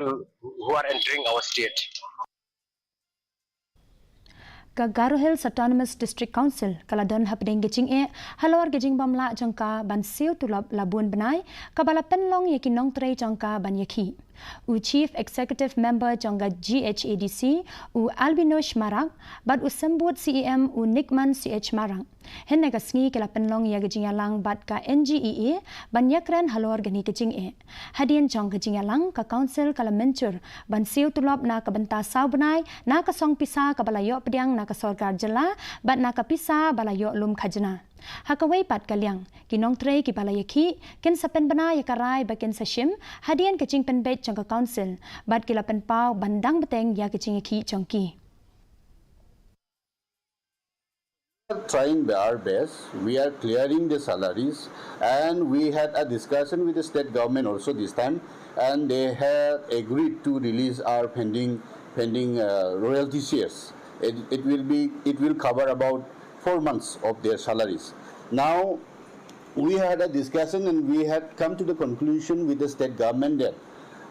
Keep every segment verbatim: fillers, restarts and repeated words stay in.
who are entering our state. Ka Garo Hills Autonomous District Council ka la don hapdeng ka jingeh halor ka jingbym lah jong ka ban siew tulop la bun bnai, kaba la pynlong ïa ki nongtrei jong ka ban ïakhih. U Chief Executive Member jong ka G H A D C, u Albinosh Marak, bad u Symbud C E M, u Nikman C H Marak, hynne ka sngi ki la pynlong ïa ka jingïalang bad ka N G E A ban ïakren halor kane ka jingeh. Hadien jong ka jingïalang, ka council ka la mynjur ban siew tulop na ka bynta saw bnai na ka song pisa kaba la ïoh pdiang na ka sorkar jylla bad na ka pisa ba la ïoh lum khajna. Ha kawei pat ka liang, ki nongtrei kiba la ïakhih kin sa pynbna ïa ka rai ba kin sa shim hadien ka jingpynbeit jong ka council, bad ki la pynpaw ban dang bteng ïa ka jingïakhih jong ki. Trying our best. We are clearing the salaries, and we had a discussion with the state government also this time, and they have agreed to release our pending pending uh, royalty shares. It, it will be it will cover about four months of their salaries. Now, we had a discussion and we had come to the conclusion with the state government that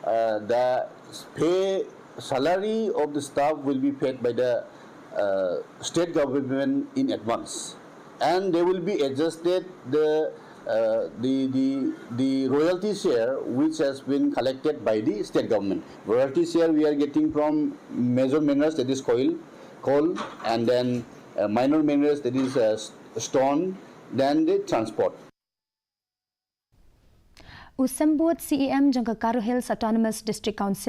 uh, the pay salary of the staff will be paid by the uh, state government in advance, and they will be adjusted the uh, the, the the royalty share which has been collected by the state government. Royalty share we are getting from major minerals, that is coal, coal, and then uh, minor minerals, that is uh, stone, then the transport. U Symbud C E M jong ka Garo Hills Autonomous District Council,